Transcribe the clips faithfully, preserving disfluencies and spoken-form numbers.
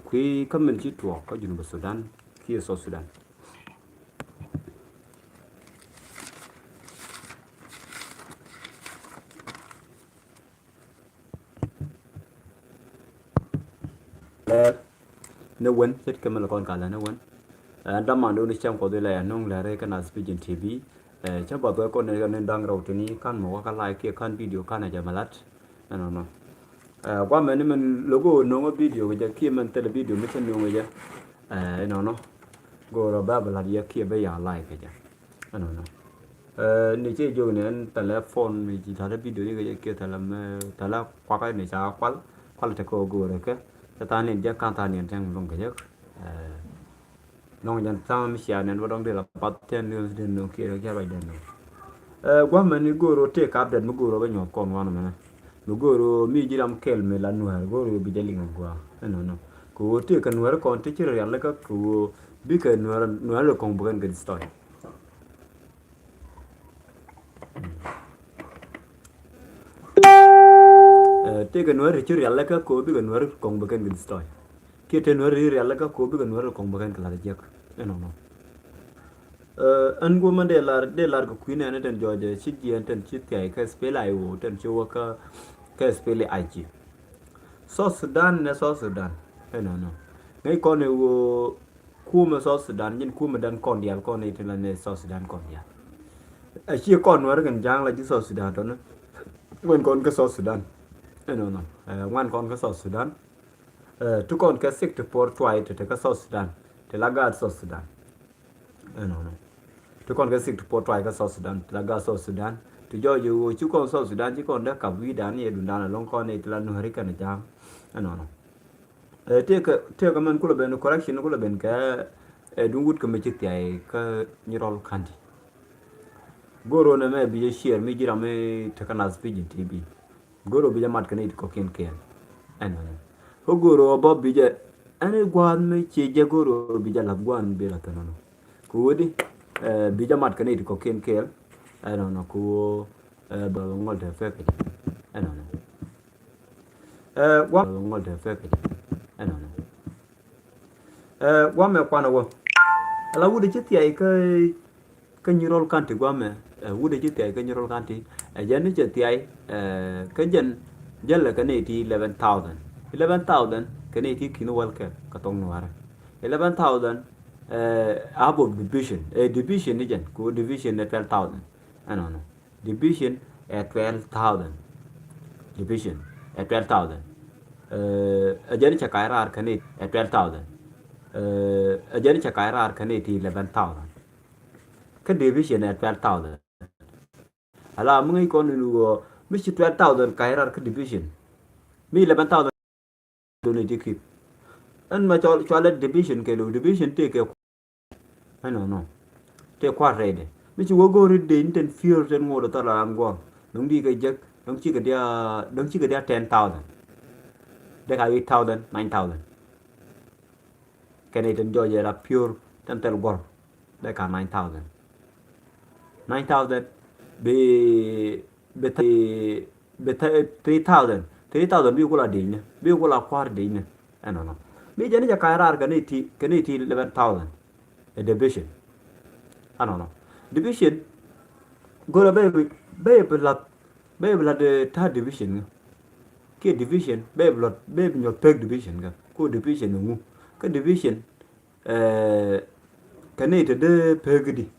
Kui̱ kä min ci tuɔɔk kä Junub Sudan kiɛ South Sudan. Lɛr ni wen ce̱tkɛ mi lɛ kɔn ka lɛ ni wen. Ɛn dämandu ni cäŋ Kuɔth ilɛ ya nuŋ lɛr ikä Naath Pigeon T V. Cä bath wɛ kɔn ni da̱ŋ rɛw tini kan mɔ wä kä like kiɛ kan video kan a jɛ mɛ lat. Ɛnɔnɔ. Guamɛ ni mɛn logo no̱ŋä video kɛ jɛ kiɛ mɛn thilɛ video mi cä no̱ŋä jɛ. Ɛnɔnɔ. Go̱o̱rä bä bɛ lat yɛ kiɛ bä ya like kɛ jɛ. Ɛnɔnɔ. Ni cɛ jiök ni ɛn thilɛ phone mi ci la̱t video ni kɛ jɛ kiɛ thilɛ mɛ thilɛ kuakä ni ca kual kual tekɛ go̱o̱rä kɛ. Cɛ tha̱a̱ŋ ni jɛ ka̱n tha̱a̱ŋ ni ɛn tɛŋ luŋ kɛ jɛ. Dɔ̱ŋ jɛn tha̱a̱ŋ mi cia nɛn bä dɔ̱ŋ dee la path tɛn ni dee no̱ŋ kiɛ dee kiɛ ruac dee no̱ŋ. Gua̱mɛ ni go̱o̱r ɣöö tëë kap dɛt mi go̱o̱r ɣöö bä nyuɔ̱th kɔn wanɛ mɛnɛ. Mi go̱o̱r ɣöö mi ji̱ ram kɛl mi la nuäär go̱o̱r ɣöö bi jɛ liŋ ɛ gua̱a̱. Ɛnɔnɔ. Kɛ ɣöö tëë kɛ nuäär kɔn ti ci rialikä kɛ ɣöö bikɛ nuäär nuäär kɔŋ bukɛn kɛ destroy. Tëëkɛ nuäär ti ci rialikä kɛ ɣöö bikɛ nuäär kɔŋ bukɛn kɛ destroy. Kiɛ tëë nuäär ti ci rialikä kɛ ɣöö bikɛ nuäär kɔŋ bukɛn kɛ la̱th jiäk. Ɛnɔnɔ. Ɛn guɔmä dee lar dee lar kɛ kui̱ nɛɛni tɛn jɔɔcɛ ci jiɛɛn tɛn ci thiay kä SPLA-IO tɛn ci wä kä kä SPLA-IG. South Sudan nɛ South Sudan. Ɛnɔnɔ. Ŋäc kɔn i̱ ɣöö kumɛ South Sudan ji̱n kumɛ dan kɔn diaal kɔn i̱ ti la nɛ South Sudan kɔn diaal. A ciɛ kɔn nuäär kɛn ja̱a̱ŋ la ji̱ South Sudan tɔni. Ŋuɛn kɔn kä South Sudan. Ɛnɔnɔ. Ŋuɛn kɔn kä South Sudan. Ti kɔn kɛ sik ti puɔr tuay ti ti kä South Sudan ti la gaat South Sudan. Ɛnɔnɔ. Ti kɔn kɛ sik ti puɔr tuay kä South Sudan ti la gaat South Sudan ti jɔɔc i̱ ɣöö ci kɔn South Sudan ci kɔn dee kap wi̱i̱dan yɛ dundan ɛlɔ̱ŋ kɔn i̱ ti la nuäär kɛn ja̱a̱ŋ. Ɛnɔnɔ. Tëëkɛ tëëkɛ mɛn kulɛ ben correction kulɛ ben kɛ ɛ duŋ wut kɛ mi ci thiay kä Nyirol County. Go̱o̱r ɣöö nɛ mɛ bi jɛ share mi ji̱ ram mi tekä Naath Pigeon T V. Go̱o̱r ɣöö bi jɛ mat kɛ ni ti kɔ̱kiɛn kɛɛl. Ɛnɔnɔ. Kä go̱o̱r ɣöö bä bi jɛ ɛn i̱ gua̱a̱th mi ci jɛ go̱o̱r ɣöö bi jɛ la̱th gua̱a̱th mi bi la̱th ɛnɔnɔ. Kɛ ɣöö di bi jɛ mat kɛ ni ti kɔ̱kiɛn kɛɛl. Ɛnɔnɔ kɛ ɣöö bɛ ŋɔl te fek kɛ jɛ. Ɛnɔnɔ. Ɛ guam ŋɔl te fek kɛ jɛ. Ɛnɔnɔ. Ɛ guam ɛ kuanɛ wä. Ala wut ɛ ci thiay kä kä Nyirol County guam ɛ ɛ wut ɛ ci thiay kä Nyirol County. Ɛ jɛn ni cɛ thiay ɛ kä jɛn jɛn lɛ kɛ ni ti eleven thousand. Eleven thousand kɛ ni ti ki̱n wäl kɛ kɛ thok nuäärɛ. Eleven thousand ɛ above division ɛ division ni jɛn ku division ni twelve thousand. Ɛnɔnɔ. Division ɛ twelve thousand. Division ɛ twelve thousand. Ɛ jɛn cɛ ka̱c raar kɛn it ɛ twelve thousand. Ɛ jɛn cɛ ka̱c raar kɛn it eleven thousand. Kä division ɛ twelve thousand. Ala mi ŋäc kɔn in ɣöö mi ci twelve thousand ka̱c raar kä division. Mi eleven thousand. Duni ti kip. Ɛn ma cɔl cɔalɛ division kɛ lo̱w division tëë kɛ. Ɛnɔnɔ. Tëë kua̱r rɛydɛ mi ci wä go̱o̱ri dee ni tɛn piöör tɛn ŋo̱o̱r thɔl an guɔ̱r. Dɔ̱ŋ di kɛ jek dɔ̱ŋ cikɛ dia dɔ̱ŋ cikɛ dia ten thousand. Dee ka eight thousand, nine thousand. Kɛn itɛn jɔɔc ɛ la piöör tɛn thɛl guɔ̱r. Dee ka nine thousand. Nine thousand bi bi bi three thousand. Three thousand bi kula di̱cni bi kula kua̱r di̱cni. Ɛnɔnɔ. Mi jɛn i̱ jɛ ka̱c raar kɛ ni ti kɛ ni ti eleven thousand. Ɛ division. Ɛnɔnɔ. Division. Go̱rɛ bɛ bi bɛ bi lath bɛ bi lath ta̱a̱ division ŋä. Kiɛ division bɛ bi lath bɛ bi nyɔth pek division ŋä ko division ŋu. Kä division Ɛ kɛ nɛy te dee pek di.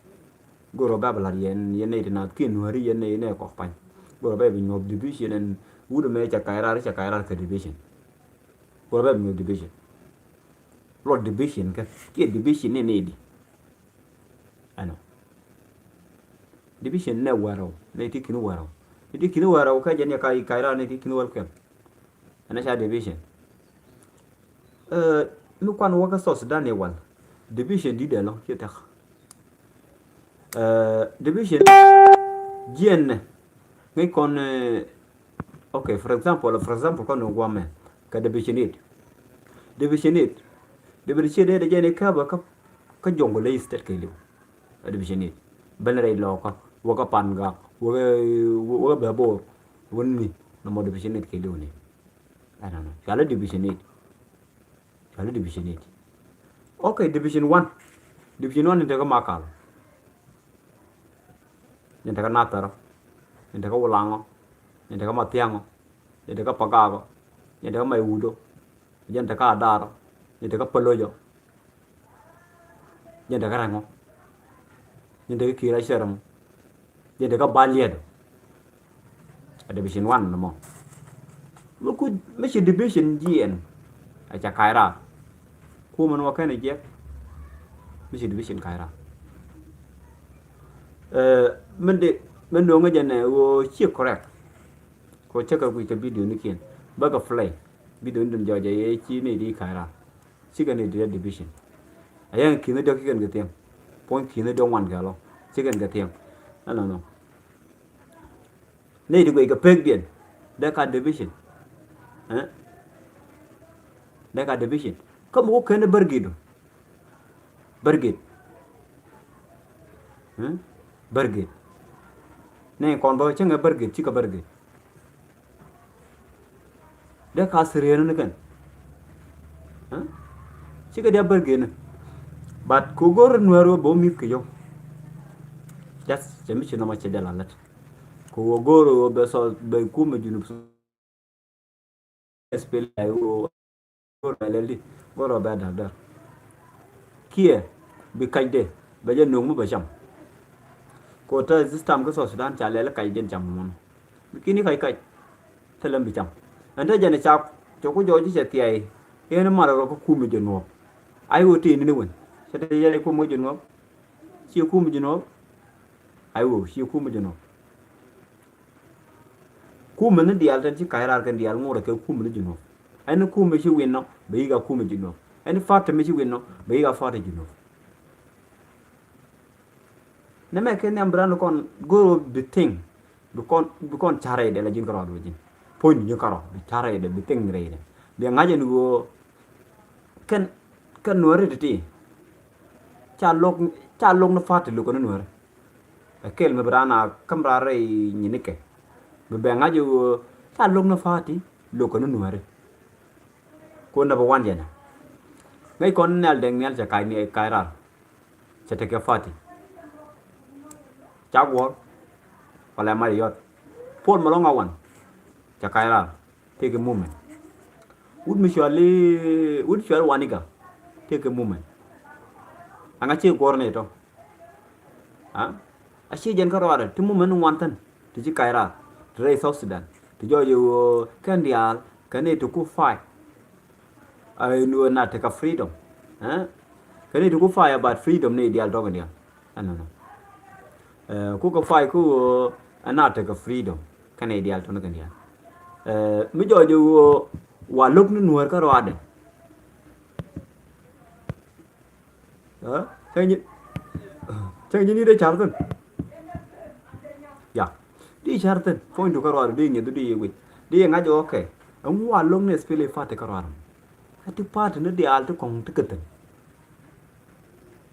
Go̱rɔ bɛ bi lat yɛn yɛn nɛy te naath kiɛ nuääri yɛn nɛy nɛ kɔk pany. Go̱rɔ bɛ bi nyuɔth division ɛn wut ɛmɛ cɛ ka̱c raar cɛ ka̱c raar kɛ division. Go̱rɔ bɛ bi nyuɔth division. Luɔt division kɛ kiɛ division ni nɛy di. Ɛnɔ. Division nɛ wärɛw nɛy ti ki̱n wärɛw nɛy ti ki̱n wärɛw kɛ jɛn yɛ ka̱c ka̱c raar nɛy ti ki̱n wäl kɛl. Ɛn a ca division. Ɛ mi kuan wä kä South Sudan i̱ wal division di̱t ɛlɔ̱ŋ ci tɛk. Ɛ division jiɛn nɛ ŋäc kɔn. Ɛ ok, for example for example kɔn ni guam mɛ kɛ division eight. Division eight division eight ɛ jɛn i̱ käbä kä kä Jonglei State kɛ liw. Ɛ division eight ben rɛy lɔɔkä wä kä Pangak wä kä wä kä Bɛbor. Wä ni nɔmɔ division eight kɛ liw ni. Ɛnɔnɔ cualɛ division eight. Kali division eight. Okay, division one. Division one ni tekɛ Makal. Ni tekɛ Nathɛr. Ni tekɛ Wulaŋɔ. Ni tekɛ Mathiaŋɔ. Ni tekɛ Pagakɔ. Ni tekɛ Maiwudo. Ni tekɛ Adarɔ. Ni tekɛ Palojo. Ni tekɛ Rɛŋɔ. Ni tekɛ Kira Sherem. Jɛ dee kä Baliɛt. A division one ni mɔ. Mi ku mi ci division jiɛn. A ca Kaira. Ku mɛn wä kɛn jiɛk. Mi ci division Kaira. Ɛ, min di min noŋ jɛ nɛ wä ci correct. Ko cɛ kɛ kui̱ kɛ video ni kiɛn bä kɛ play. Video ni dun jɔjɛ yɛ ci ni di Kaira. Cikɛ ni diɛ division. A yɛn ki̱n ni diɔk kikɛn kɛ thiɛŋ. Puɔ̱ny ki̱n ni diɔk wan kɛ lɔ. Cikɛn kɛ thiɛŋ. Ɛnɔ nɔ. Ni di guic kɛ pek diɛn. Dee ka division. Ɛ? Dee ka division. Kä mi wä kɛn ni bär git du. Bär git. Ɛ? Bär git. Ni kɔn bä cäŋɛ bär git, cikɛ bär git. Dee ka sirieni ni kɛn. Ɛ? Cikɛ diɛ bär git ni. But kɛ go̱r nuɛr wä bä mi̱th kɛ yɔw. Just cɛ mi ci nɔmɔ cɛ dee la lät. Kɛ wä go̱r wä bɛ sɔ bɛ kumɛ Junub Sudan. S P L A I O go̱r bɛ lɛl di go̱r bɛ däk däk. Kiɛ bi kac dee bɛ jɛ no̱o̱ŋ mi bɛ cam. Kɛ wä tɛ this time kä South Sudan ca lɛl kac dee cam mɔnɔ. Bi kini kac kac. Thilɛ mi cam. Ɛn te jɛn ca cɛ ku jɔɔc cɛ thiay. Yɛn mar rɔ kä kumɛ Junub. Ai wä tëë ni ni wen. Cɛ te yɛn kumɛ Junub. Ci kumɛ Junub. Ai wä ci kumɛ Junub. Kumɛ ni diaal tɛn ci ka̱c raar kɛn diaal ŋurɛ kɛ kumɛ ni Junub. Ɛn kumɛ ci win nɔ bɛ yik a kumɛ Junub. Ɛn party mi ci win nɔ bɛ yik a party Junub. Nɛ mɛ kɛ nhiam bi ran kɔn go̱o̱r bi thiŋ. Bi kɔn bi kɔn carɛ dɛ la ji̱n kärɔɔd wä ji̱n. Puɔ̱ny ji̱n kärɔɔd bi carɛ dɛ bi thiŋ rɛy dɛ. Bi ŋa̱c ɛn ɣöö kɛn kɛn nuɛri ti̱ti̱. Ca lo̱k ca lo̱k ni party lo̱k kɛ ni nuɛri. Ɛ kɛl mi bi raan a käm raan rɛy nyinikɛ. Bi bɛ ŋa̱c ɣöö ca lo̱k ni party lo̱k kɛ ni nuɛri. Ko nɛ bi wan jɛn ɛ. Ŋäc kɔn ni nhial dɛŋ nhial cɛ ka̱c ni ka̱c raar. Cɛ tekɛ party. Ca guɔ̱ɔ̱r. Wala ɛ mac yɔt. Puɔl Malɔŋ a wan. Cɛ ka̱c raar. Tëëkɛ movement. Wut mi cuali wut cuali Waniga. Tëëkɛ movement. Aŋa ci guɔ̱ɔ̱r ni tɔ. A ci jɛn kä ruaadɛ ti movement ni ŋuan thin ti ci ka̱c raar ti rɛy South Sudan ti jɔɔc ɛ ɣöö kɛn diaal kɛn ni ti ku fight. A ni ɣöö na tekɛ freedom. Kɛn ni ti ku fight about freedom ni diaal tɔk in diaal. Ɛnɔnɔ. Ku kɛ fight ku ɣöö ɛn na tekɛ freedom kɛn ni diaal tɔk in diaal. Mi jɔɔc ɛ ɣöö wa lo̱k ni nuäär kä ruaadɛ. Cäŋ ji̱ ni dee car thin. Ya. Di car thin. Puɔ̱ny du kä ruaar di nyeth di yɛ guic di yɛ ŋa̱c ɛ ɣɔ̱kɛ. Ɛŋu a lo̱ŋ ni S P L A I party kä ruaar. A ti party ni diaal ti kɔ̱ŋ ti kɛ thin.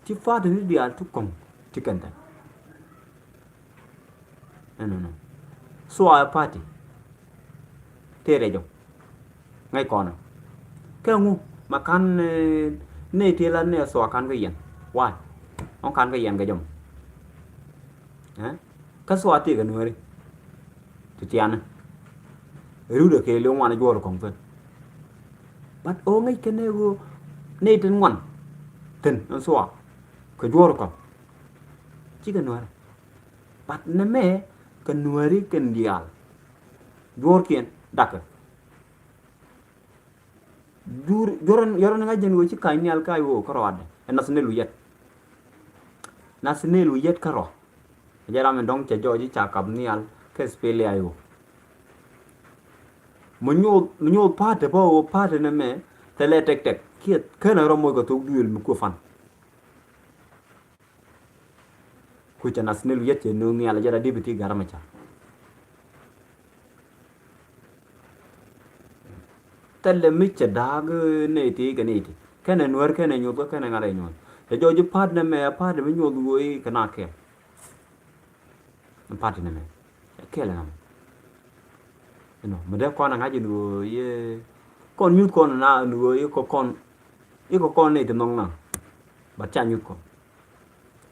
Ti party ni diaal ti kɔ̱ŋ ti kɛ thin. Ɛnɔnɔ. Thua ɛ party. Tëë rɛc ɔ ŋäc kɔn ɔ kɛ ŋu ma ka̱n ni ti la ni thua ka̱n kä yɛn. Why? Ɔŋ ka̱n kä yɛn kɛ jɔm. Kä thua tëë kɛ nuääri ti tiani. Rut ɛ kɛ liw ŋuan juɔr kɔŋ thin. But ɔ ŋäc kɛ ni ɣöö ni tin ŋuan thin ɛn thua kɛ juɔr kɔŋ. Cikɛ nuääri. But nɛmɛ kɛ nuääri kɛn diaal. Juɔ̱ɔ̱rkiɛn dakɛ. Jur, jurɔn, jurɔn ŋa̱c jɛn ɣöö ci ka̱ny nhial ka̱c ɣöö kärɔadɛ. Ɛ nathaniel wi̱i̱ yɛt. Nathaniel wi̱i̱ yɛt kärɔa. Ɛ jɛ ram in dɔ̱ŋ cɛ jɔɔc i̱ ca kap nhial kä S P L A I O. Mi nyoth, mi nyoth pa̱a̱t te bä ɣöö pa̱a̱t te nɛmɛ thilɛ tɛktɛk kiɛ ken a rɔ moc kɛ thok duëël mi kuɛ pan. Kucä nathaniel wi̱i̱ yɛt cɛ nööŋ nhial jɛ la dipiti gat ram ca. Thilɛ mi cɛ da̱a̱k nɛy ti kɛ nɛy ti kɛnɛ nuäär kɛnɛ nyoth kä kɛnɛ ŋa̱t ɛ nyoth. Cɛ jɔɔc ji̱ pa̱a̱t nɛmɛ a pa̱a̱t mi nyoth ɣöö i̱ kɛ na kɛɛl. Pa̱a̱t nɛmɛ kɛɛl ɛnɔ. Ɛnɔ mi dee kɔn a ŋa̱c in ɣöö yɛ kɔn nyuth kɔn na in ɣöö yɛ kɔ kɔn. I̱ kɔ kɔn ni ti nhɔŋ na. But ca nyuth kɔ.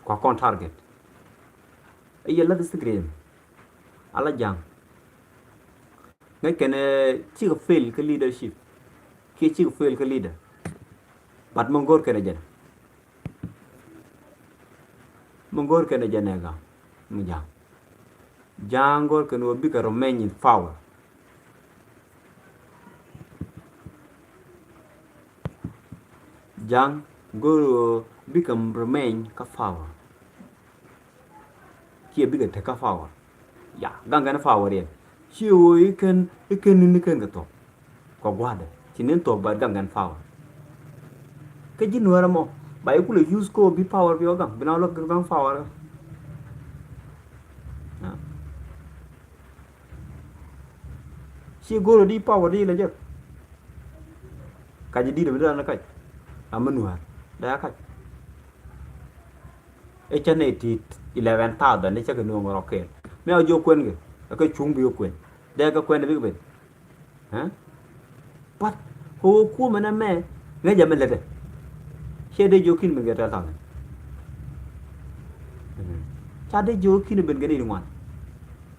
Kua kɔn target. I̱ yɛ läth Instagram. Ala ja̱ŋ. Ŋäc kɛn, eh, cikɛ fail kä leadership. Kiɛ cikɛ fail kä leader. But mi go̱o̱r kɛn ɛ jɛn. Mi go̱o̱r kɛn ɛ jɛn ɛ gaŋ. Mi ja̱ŋ. Ja̱a̱ŋ go̱o̱r kɛn ɣöö bikɛ remain in power. Ja̱a̱ŋ go̱o̱r ɣöö bikɛ remain kä power. Kiɛ bikɛ tek kä power. Ya, gaŋ kɛn power yɛn. Ci ɣöö i̱ kɛn, i̱ kɛn ni̱n i̱ kɛn kɛ thuɔ̱k. Kɔ gua̱a̱dɛ ci ni̱n thuɔ̱k ba gaŋ kɛn power. Kä ji̱ nuäärä mɔ ba i̱ kulɛ use kɔ bi power bi ɔ gaŋ bi na lɔ gaŋ power. Ya. Ci go̱o̱r di power di lɛ jek. Kac di dee bi dan kac. Amä nuäär dee kac. I̱ cä nɛy ti̱i̱t eleven thousand i̱ cä kɛ nuɔ̱ɔ̱ŋ rɔ̱ kɛɛl. Mi a jiök kuɛn kɛ ɛ kɛ cuŋ bi kɛ kuɛn. Dee kɛ kuɛn ɛ bikɛ ben. Ɛ? But kɛ ɣöö kuɔmɛ nɛmɛ ŋäcɛ mi lätdɛ. Ciɛ dee jiök ki̱n ben kɛ twelve thousand. Ca dee jiök ki̱n ben kɛ nɛy ti ŋuan.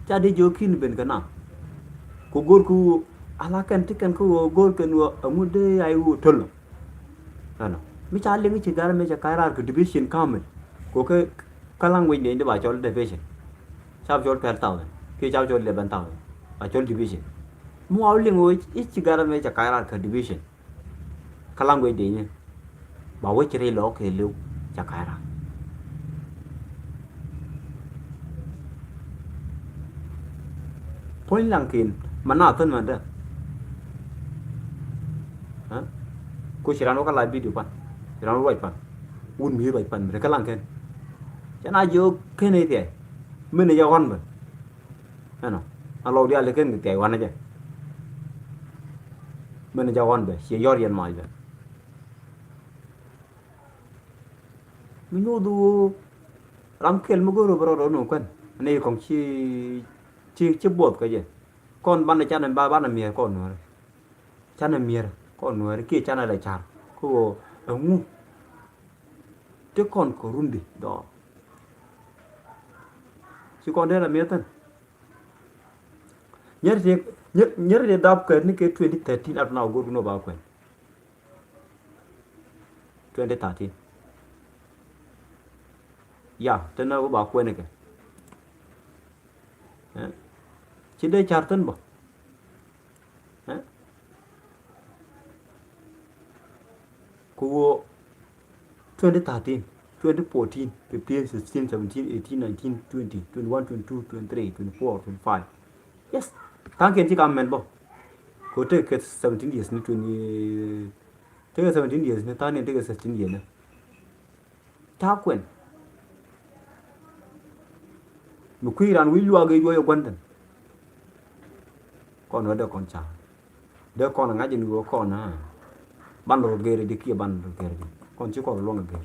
Ca dee jiök ki̱n ben kɛ na. Kɛ go̱o̱r kɛ ɣöö ala kɛn ti kɛn kä ɣöö go̱o̱r kɛn ɣöö ɛŋu dee a i̱ ɣöö töl nɔ. Ɛnɔ mi ca liŋ i̱ ci gat ɛmɛ cɛ ka̱c raar kɛ division kamil. Kɛ kä, kä language dee in di ba cɔl division. Ca bi cɔl twelve thousand kiɛ ca bi cɔl eleven thousand ba cɔl division. Mi wa wä liŋ wee i̱ ci gat ɛmɛ cɛ ka̱c raar kɛ division. Kä language dee in ba wä ci rɛy lɔɔk kɛ liw cɛ ka̱c raar. Puɔ̱ny laŋkiɛn mɛ na thän mɛn dä. Ɛ? Ku ci ran wä kä la video pan. Ci ran wä ruac pan. Wun mi ruac pan mi te kä laŋkiɛn. Cɛ na jiök kɛn i̱ thiay. Mɛn i̱ jɛ ɣɔn bä. Ɛnɔ a lɔw diaal i̱ kɛn kɛ thiay wanɛ jɛ. Mɛn i̱ jɛ ɣɔn bä ciɛ yɔr yɛn mac bä. Mi nyuuth ɣöö ram kɛl mi go̱o̱r ɣöö bɛ rɔɔdɛ nööŋ kuɛn ni kɔŋ ci, ci, ci buɔth kä jɛ. Kɔn banɛ canɛ ba banɛ mi̱eer kɔn nuääri. Canɛ mi̱eer kɔn nuääri kiɛ canɛ lɛ ca̱r kä ɣöö ɛŋu ti kɔn kɛ rundi dɔɔr. Ci kɔn dee lɛ mi̱eer thi̱n. Nyɛr ti, nyɛr, nyɛr ti dap kɛ ni kɛ twenty thirteen up to now go̱o̱r ɣöö ba kuɛn. Twenty thirteen. Ya, te na wä ba kuɛn kɛ. Ɛ? Ci dee car thin bä. Ɛ? Ku wä twenty thirteen, twenty fourteen, fifteen, sixteen, seventeen, eighteen, nineteen, twenty, twenty-one, twenty-two, twenty-three, twenty-four, twenty-five. Yes. Tha̱a̱ŋ kiɛn ci ka mɛn bä. Kɛ tekɛ seventeen years ni twenty, tekɛ seventeen years ni tha̱a̱ŋ ni tekɛ sixteen years ni. Ta̱a̱ kuɛn. Mi kui̱ ran wi̱i̱ luaak i̱ juɔc ɛ gua̱n thi̱n. Kɔn wä dee kɔn ca. Dee kɔn ŋa̱c in ɣöö kɔn a. Ban rɔ gɛr di kiɛ ban rɔ gɛr di. Kɔn ci kɔn luɔ̱ŋ gɛr.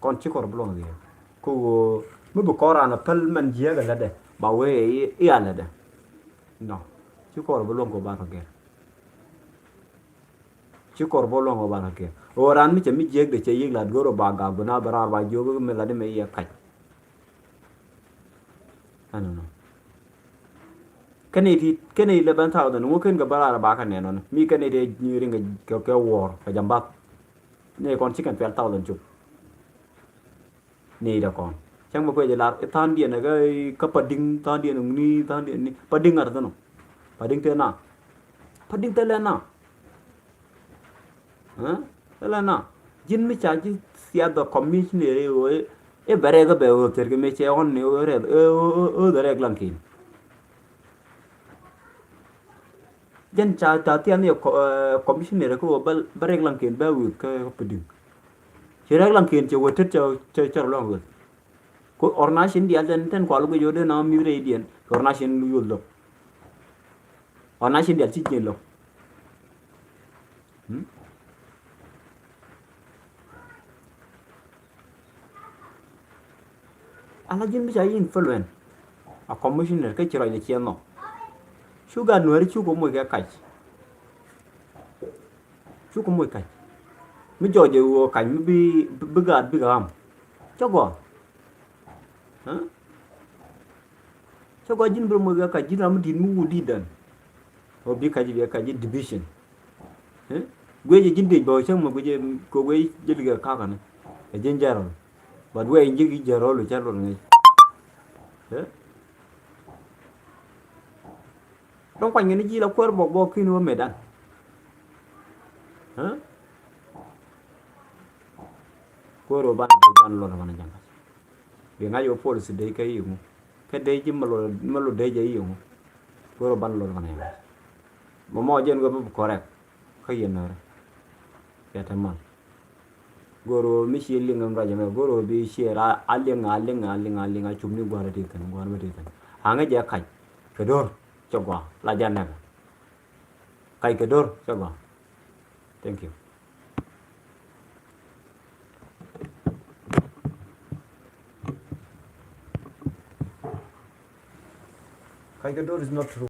Kɔn ci kɔn bi luɔ̱ŋ gɛr. Kä ɣöö mi bi kɔn ran a päl mɛn jiääk a lätdɛ ba wee i̱ a lätdɛ. Nɔ. Ci kɔn bi luɔ̱ŋ kɛ ban rɔ gɛr. Ci kɔr bä luɔ̱ŋ ɔ ba la̱t kɛ ɣöö raan mi cɛ mi jiäkdɛ cɛ yiëk la̱t go̱r ɔ ba gak bi na bɛ raar ba jiök mi la̱t imɛ yɛ kac. Ɛnɔnɔ. Kɛn i̱ ti kɛn i̱ eleven thousand ŋu kɛn kɛ bä raar ba kɛ nɛn ɔn mi kɛn i̱ ti riŋ kɛ kɛ wuɔ̱ɔ̱r kɛ jam bath. Ni kɔn ci kɛn twelve thousand cop. Ni dɛ kɔn cäŋ bä kuɛ jɛ lar i̱ tha̱a̱ŋdiɛn ɛ kä Padi̱ŋ tha̱a̱ŋdiɛn ɛ ŋuni tha̱a̱ŋdiɛn ni Padi̱ŋ ŋa̱t thi̱n ɔ. Padi̱ŋ te na Padi̱ŋ te lɛ na. Ɛ thilɛ na ji̱n mi ca ji̱ thiath ɔ commissioner i̱ ɣöö i̱ bɛ rɛk i̱ bɛ ɣöö thier kɛ mëë cɛ ɣɔn ni ɣöö rɛk ɣöö dhɛ rɛk laŋ kin. Jɛn ca ca thiath ni ɛ commissioner kä ɣöö bä rɛk laŋ kin bä ɣööth kä Padi̱ŋ. Ci rɛk laŋ kin cɛ wä tet cɛ cɛ rɔ luaŋ ɣööth. Ku organization diaal tɛn tɛn kual guic ɣöö dee na mi̱th rɛydiɛn kɛ organization yuɔth lo̱k. Ɣɔn na ci dial ci jiɛn lo̱k. Ala ji̱n bi ca yi influence a commissioner kä ci ruacni ciɛ nhɔk. Cu gat nuääri cukɛ moc kɛ kac. Cukɛ moc kac. Mi jɔɔc ɛ ɣöö kac mi bi, bi gaat bikɛ ɣam. Cä gɔaa. Cä gɔaa ji̱n bi rɔ moc kɛ kac ji̱n ram mi di̱i̱t mi wut di̱i̱t dan. Ɣöö bi kac bi kac ji̱ division. Guic ɛ ji̱n dec bä cäŋ mɛ guic ɛ kɛ guic ji̱ likɛ kakäni. Ɛ ji̱n jɛrɔl. But wee in ji̱ ki jɛrɔl cä luɔt ŋäc. Dɔ̱ŋ kuany kɛn ji̱ la kuäär bɔk bɔk ki̱n wä mëëdan. Kuäär wä ban dec ban luɔt kɛn ja̱ŋ. Bi ŋa̱c wä policy dec kɛ i̱ ŋu. Kɛ dec ji̱ mɛ luɔt dec jɛ i̱ ŋu. Kuäär wä ban luɔt kɛn ja̱ŋ. Mɔmɔ jɛn wä bi correct. Kä yɛn närä. Yɛ te mal. Go̱r ɣöö mi ci liŋ ɛn ruac ɛmɛ go̱r ɣöö bi ciɛ ra a liŋ a liŋ a liŋ a liŋ a cupni gua̱a̱r ɛ ti thi̱n gua̱a̱r mi ti thi̱n. Aŋä jɛ kac kɛ do̱r cɛ gɔaa la jɛ nɛkɛ. Kac kɛ do̱r cɛ gɔaa. Thank you. Kac kɛ do̱r is not true.